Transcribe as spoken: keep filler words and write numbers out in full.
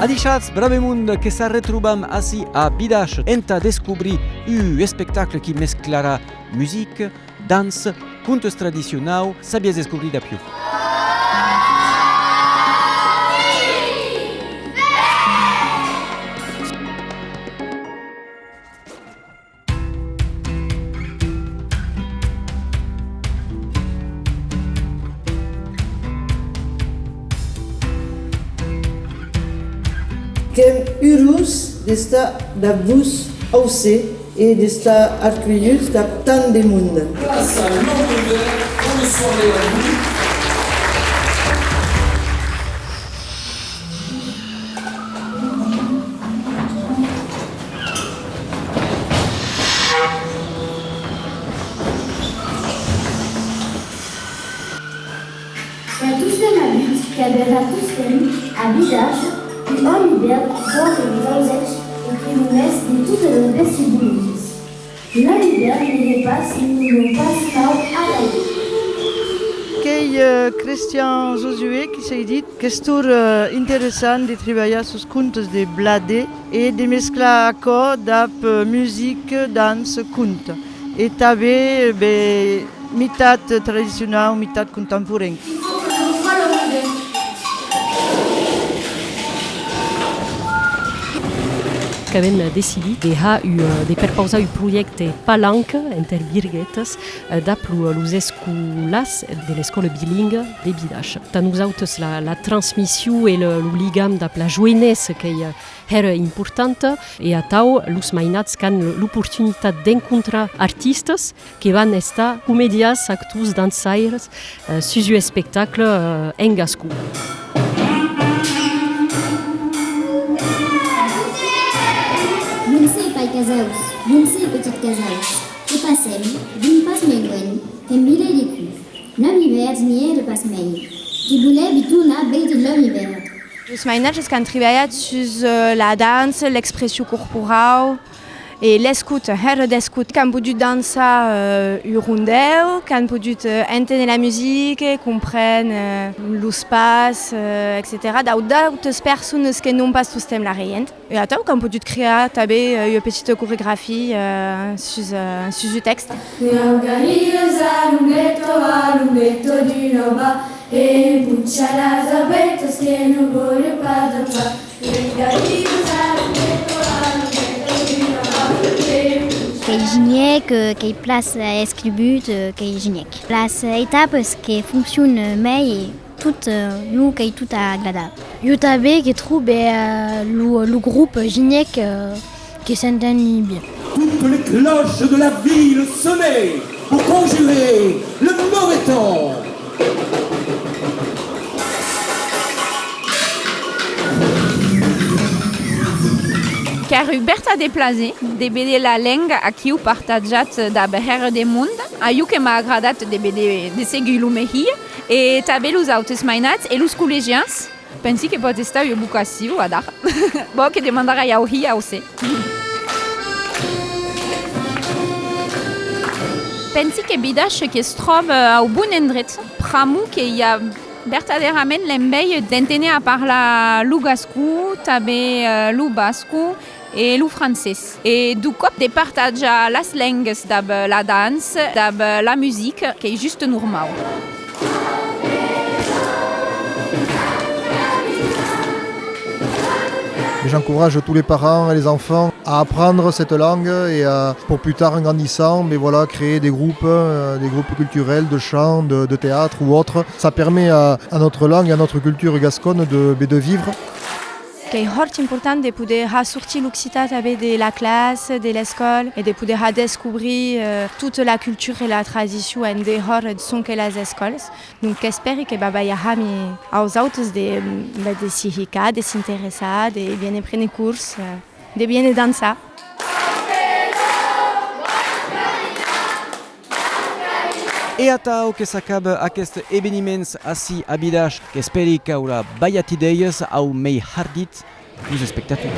Adishatz, brave monde, que s'arretrobam ací a Bidash entà descobrir un espectacle qui mesclarà musica, dança, contes tradicionaus, sabiatz descobrir dab jo. Qu'èm urós d'estar dab vos aucé e d'estar arcuelhuts dab tant de monde. Place à l'Homme Vert, bonne soirée à vous. Qu'a tostemp avut, qu'a bèra tostemp, a Bidash, un òmi verd, jove e vausèth, e que lo mes de totes los bèstis bonics. L'òmi verd ne hè pas, ne n'èm pas mau a la. Qu'ei, eh, Christian Josué qui s'ei dit qu'estó, eh, interessant de tribalhar sus contes de Bladet e de mesclar aquò dab, eh, musica, dança, conte. E tanben, ben, mitat tradicionau, mitat contemporen. Qu'avem decidit de har u-, de perpausar un projècte Palanca enter virguetas, eh, dab lo, los escolars de l'escòla bilingua de Bidash. Tà nosautes, la, la transmission e lo, lo ligam dab la joenessa qu'ei, eh, hèra importanta, e atau los mainats qu'an l'oportunitat d'encontrar artistas que van estar comedians, actors, dançaires, eh, sus un espectacle, eh, en gascon. Bonser, pair Casaus, bonser, petit Casaus. Que passem, d'un pas mei luenh, qu'èm Vilairicu. L'òmi verd n'i èra pas mei. Que volèvi tornar veire l'òmi verd. Los mainatges qu'an tribalhat sus, eh, la dança, l'expression corporau e l'escota, hèra d'escota. Qu'an podut dançar, eh, un rondèu, qu'an podut, eh, enténer la musica, comprene, eh, los pas, eh, etcetèra. Dab d'autes personas que n'an pas tostemp la regent. E atau qu'an podut crear tanben, eh, ua petita coreografia, eh, sus, eh, sus un tèxte. Qu'ei ginhèc, eh, qu'ei plan, eh, escrivut, eh, qu'ei ginhèc. Las, eh, etapas que foncion, eh, mei e tot, eh, lo qu'ei tot agradable. Jo tanben que trobe, eh, lo, lo grop ginhèc, eh, que s'enteni bien. Toutes les cloches de la ville sonnaient pour conjurer le mauvais temps. Qu'èra un vertadèr plaser de véder la lenga aquiu partatjat dab hèra de monde. A jo que m'a agradat de véder, de seguir lo mei hilh, e tanben los autes mainats e los collegians. Pensi que pòt estar ua vocacion, adara. Bon, que demandarai au hilh, au ser. Pensi que Bidash que's tròba au bon endret, pr'amor que i a vertadèrament l'enveja d'enténer a parlar lo gascon, tanben, eh, lo basco, e lo francés. E deu còp de partatjar las lengas dab la dança, dab la musica, qu'ei just normau. J'encourage tous les parents et les enfants à apprendre cette langue et à, pour plus tard, en grandissant, mais voilà, créer des groupes, euh, des groupes culturels, de chant, de, de théâtre ou autre. Ça permet à, à notre langue et à notre culture gasconne de, de vivre. Qu'ei hòrt important de poder har sortir l'occitan tanben de la classa, de l'escòla, e de poder har descobrir, eh, tota la cultura e la tradicion en dehòra sonque las escòlas. Donc, qu'espèri que va balhar hami aus autes de, ben, de s'i hicar, de s'interessar, de viéner préner cors, eh, de viéner dançar. E atau que s'acaba aqueste eveniments ací a Bidash, qu'espèri qu'aurà balhat idèias au mei hardit deus espectators.